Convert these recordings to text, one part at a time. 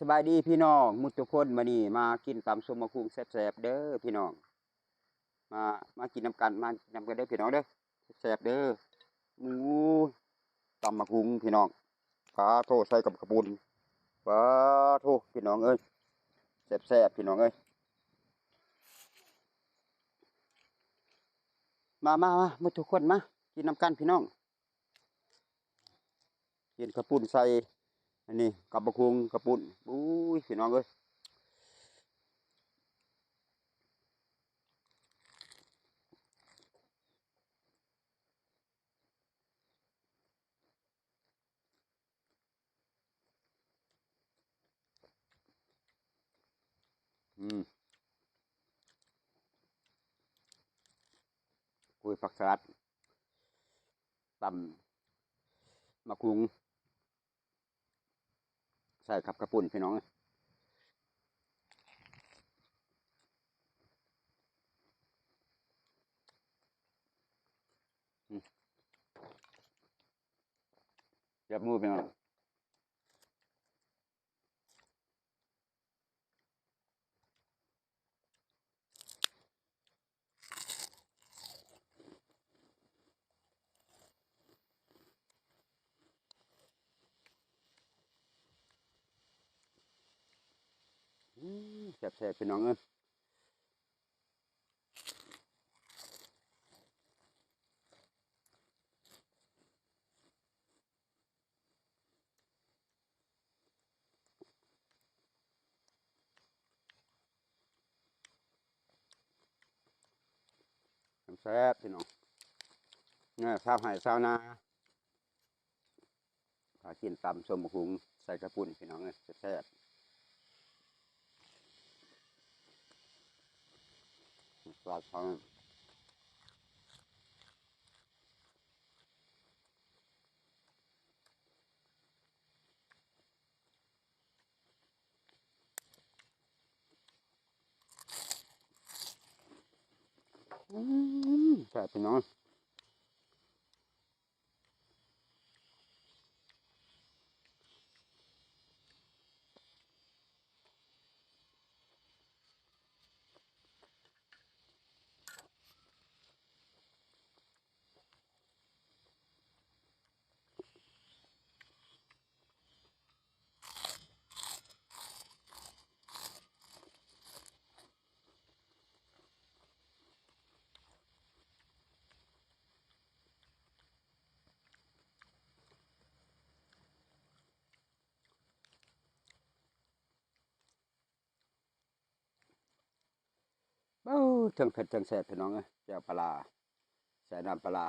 ສະບາຍດີພີ່ນ້ອງໝົດທຸກຄົນ, ມື້ນີ້ມາກິນຕຳສົ້ມໝາກຫຸ່ງແຊບໆເດີພີ່ນ້ອງ. ມາ ມາກິນນຳກັນ ມາກິນນຳກັນເດີພີ່ນ້ອງເດີ. ແຊບໆເດີ. ໝູ ຕຳໝາກຫຸ່ງພີ່ນ້ອງ. ປາໂທ້ ໃສ່ກັບເຂົ້າປຸ້ນ. ປາໂທ້ ພີ່ນ້ອງເອີຍ ແຊບໆ ພີ່ນ້ອງເອີຍ. ມາ ມາ ມາ ໝົດທຸກຄົນ ມາກິນນຳກັນພີ່ນ້ອງ. ກິນເຂົ້າປຸ້ນໃສ່ອັນນີ້ ກັບໝາກຫຸ່ງເຂົ້າປຸ້ນ. ໂອ້ຍ ພີ່ນ້ອງເອີຍ. ອືມ ໂອ້ຍ ຜັກສະຫຼັດ ຕຳໝາກຫຸ່ງ ໃສ່ກັບເຂົ້າປຸ້ນພີ່ນ້ອງ. ອືມ ແຊບໝູ່ພີ່ນ້ອງ. ອືມ ແຊບໆ ພີ່ນ້ອງເອີຍ. ແຊບໆ ພີ່ນ້ອງ ແນວຊາວໄຮ່ຊາວນາ ພາກິນຕຳສົ້ມໝາກຫຸ່ງໃສ່ເຂົ້າປຸ້ນ ພີ່ນ້ອງເອີຍ ແຊບໆ. ອືມ ແຊບພີ່ນ້ອງ. ໂອ້ ເທິງເຜັດເທິງແຊບ ພີ່ນ້ອງເອີຍ ແຈ່ວປາຫຼ້າ ໃສ່ນ້ຳປາຫຼ້າ.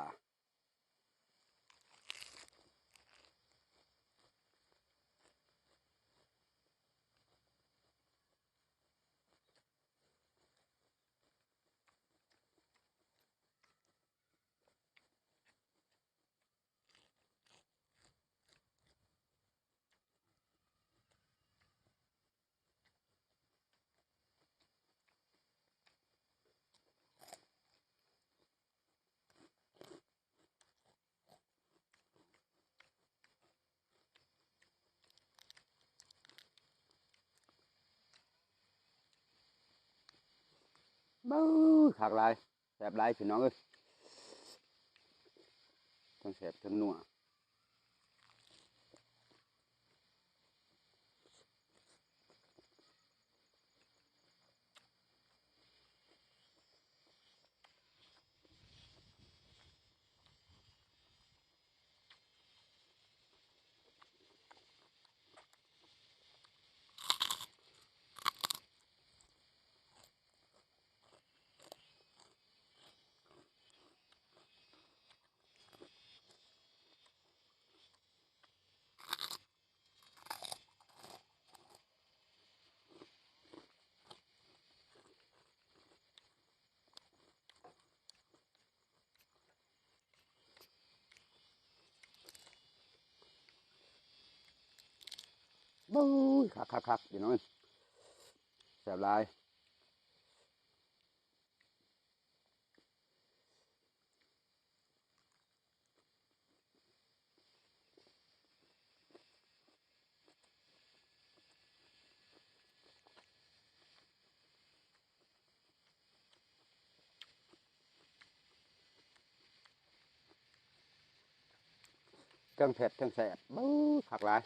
ເບິ່ງ ຄັກຫຼາຍ ແຊບຫຼາຍພີ່ນ້ອງເອີຍ ທັງແຊບທັງນົວ. โอ้ย คักๆๆ พี่น้อง แซ่บหลาย โ ທັງເຜັດທັງແຊບ ເບິ່ງ ຄັກຫຼາຍ.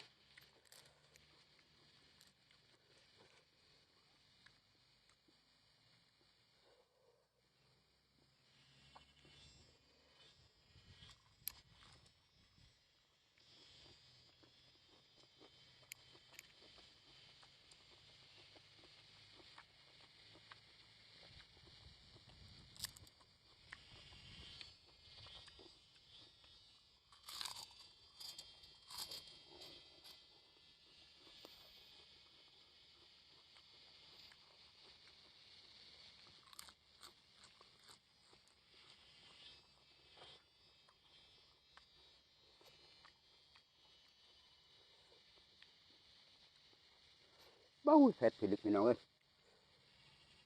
ເບົາ ເຜັດພິລຶກ ພີ່ນ້ອງເອີຍ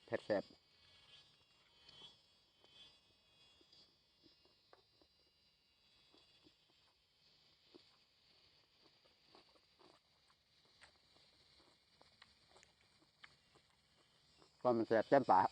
ເຜັດແຊບ. ຄວາມແຊບແຈ່ມປາກ.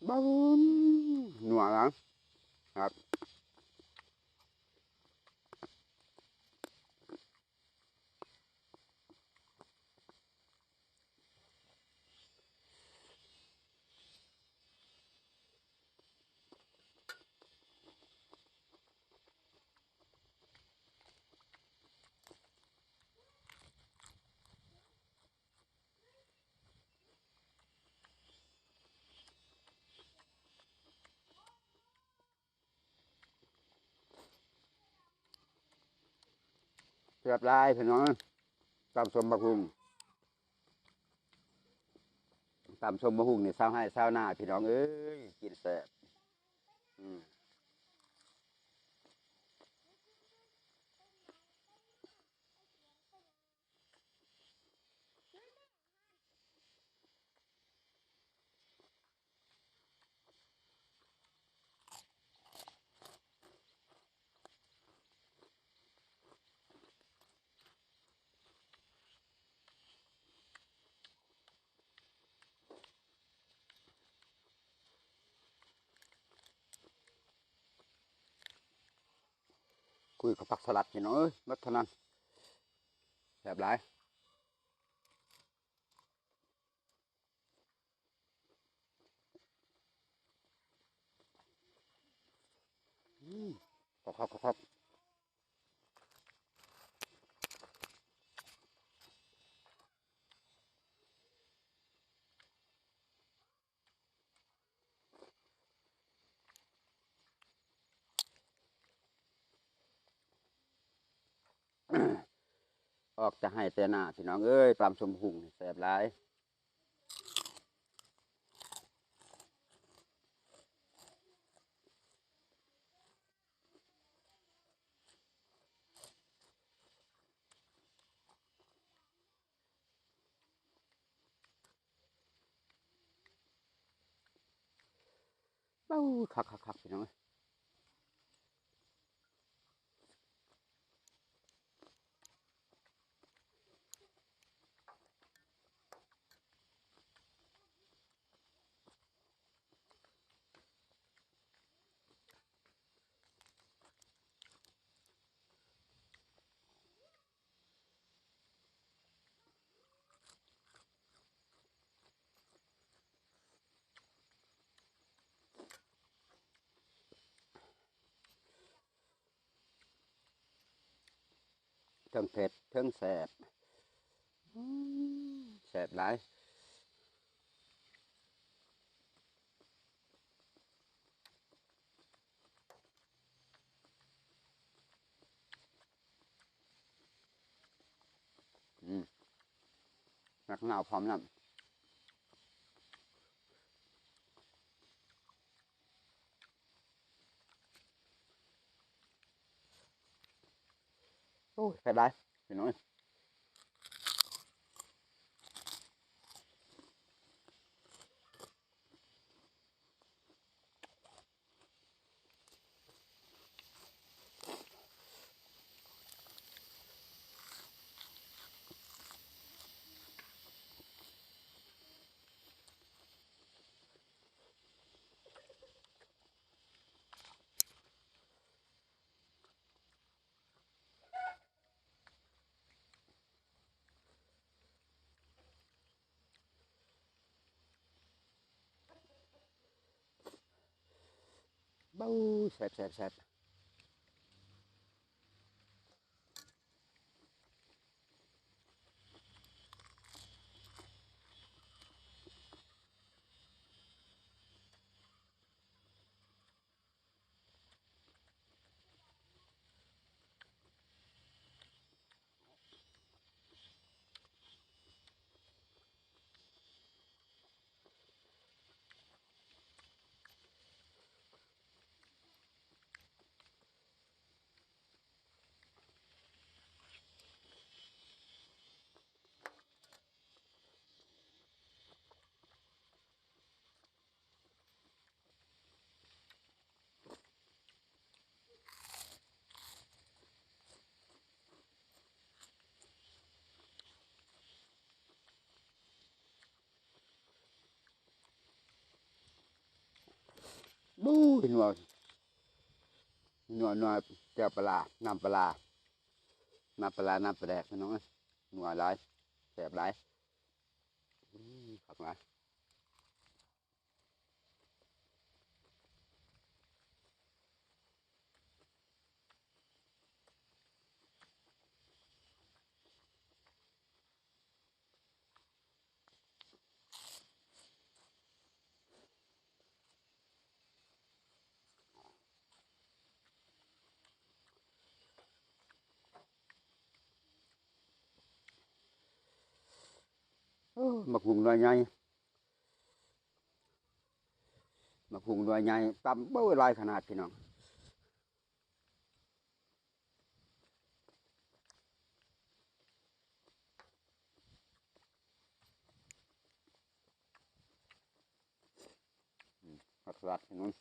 ເບິ່ງ ນົວນະ ຄັກ. ແຊບຫຼາຍພີ່ນ້ອງ ຕຳສົ້ມບັກຫຸ່ງ ຕຳສົ້ມບັກຫຸ່ງນີ້ຊາວໄຮ່ຊາວນາພີ່ນ້ອງເອີຍ ກິນແຊບ ອືມ. ຄຸຍກັບຜັກສະຫຼັດພີ່ນ້ອງເອີຍ ໝົດເທົ່ານັ້ນ ແຊບຫຼາຍ. ອືມ ຄັກໆໆໆ. ອອກແຕ່ໄຮ່ແຕ່ນາພີ່ນ້ອງເອີຍ ຕຳສົ້ມຫຸ່ງແຊບຫຼາຍ. ເອົ້າ ຄັກໆໆ ພີ່ນ້ອງເອີຍ. ເທິງເຜັດເທິງແຊບ ອືມ ແຊບຫຼາຍ. ໜາວພ້ອມນຳ. ໂອ້ຍ ແຊບຫຼາຍພີ່ນ້ອງເອີຍ. ເບົາ ແຊບໆໆ. ບູ້ຍ ນົວ ນົວໆ ແຈ່ວປາຫຼ້າ ນ້ຳປາຫຼ້າ ນ້ຳປາຫຼ້າ ນ້ຳປາແດກ ພີ່ນ້ອງເອີຍ ນົວຫຼາຍ ແຊບຫຼາຍ. ອືມ ຄັກຫຼາຍ. ໂອ້ ໝາກຫຸ່ງໜ່ວຍໃຫຍ່ ໝາກຫຸ່ງໜ່ວຍໃຫຍ່ ຕຳ ໂອ້ຍ ຫຼາຍຂະໜາດ ພີ່ນ້ອງ. ອືມ ຜັກສະຫຼັດ ພີ່ນ້ອງ.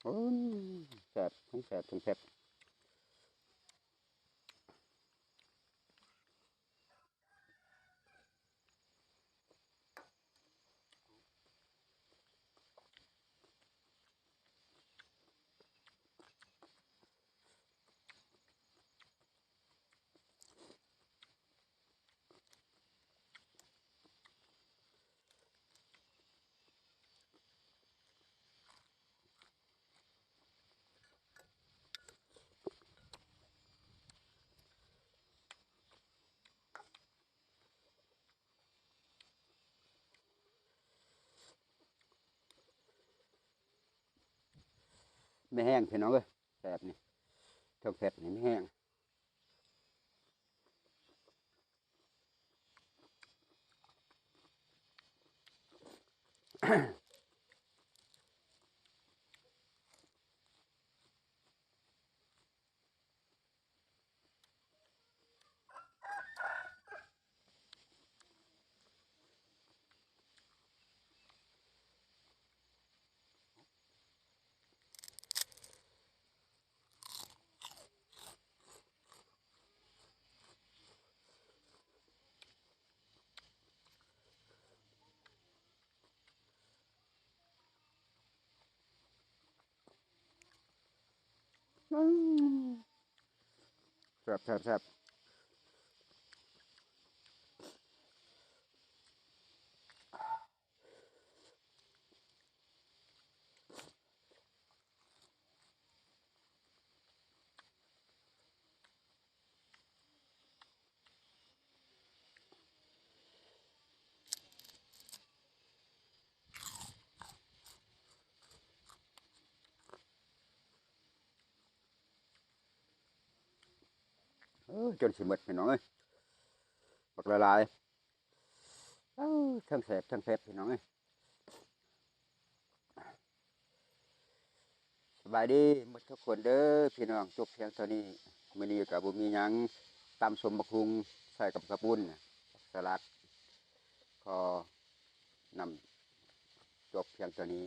ໂອ້ຍ ແຊບ ທັງແຊບ ທັງແຊບ. ແມ່ແຫ້ງ ພີ່ນ້ອງເອີຍ ແຊບນີ້ ເທິງເຜັດນີ້ແມ່ແຫ້ງ. ອືມ ແຊບໆໆ. ເອີ ຈົນຊິໝົດພີ່ນ້ອງເອີຍ ບັກຫຼາຍໆ ເອີ ທັງແຊບທັງເຜັດພີ່ນ້ອງເອີຍ. ສະບາຍດີໝົດທຸກຄົນເດີພີ່ນ້ອງ ຈົບພຽງເທົ່ານີ້. ມື້ນີ້ກໍບໍ່ມີຫຍັງ ຕຳສົ້ມບັກຫຸ່ງໃສ່ກັບເຂົ້າປຸ້ນ ສະຫຼັດ ຂໍນຳ ຈົບພຽງເທົ່ານີ້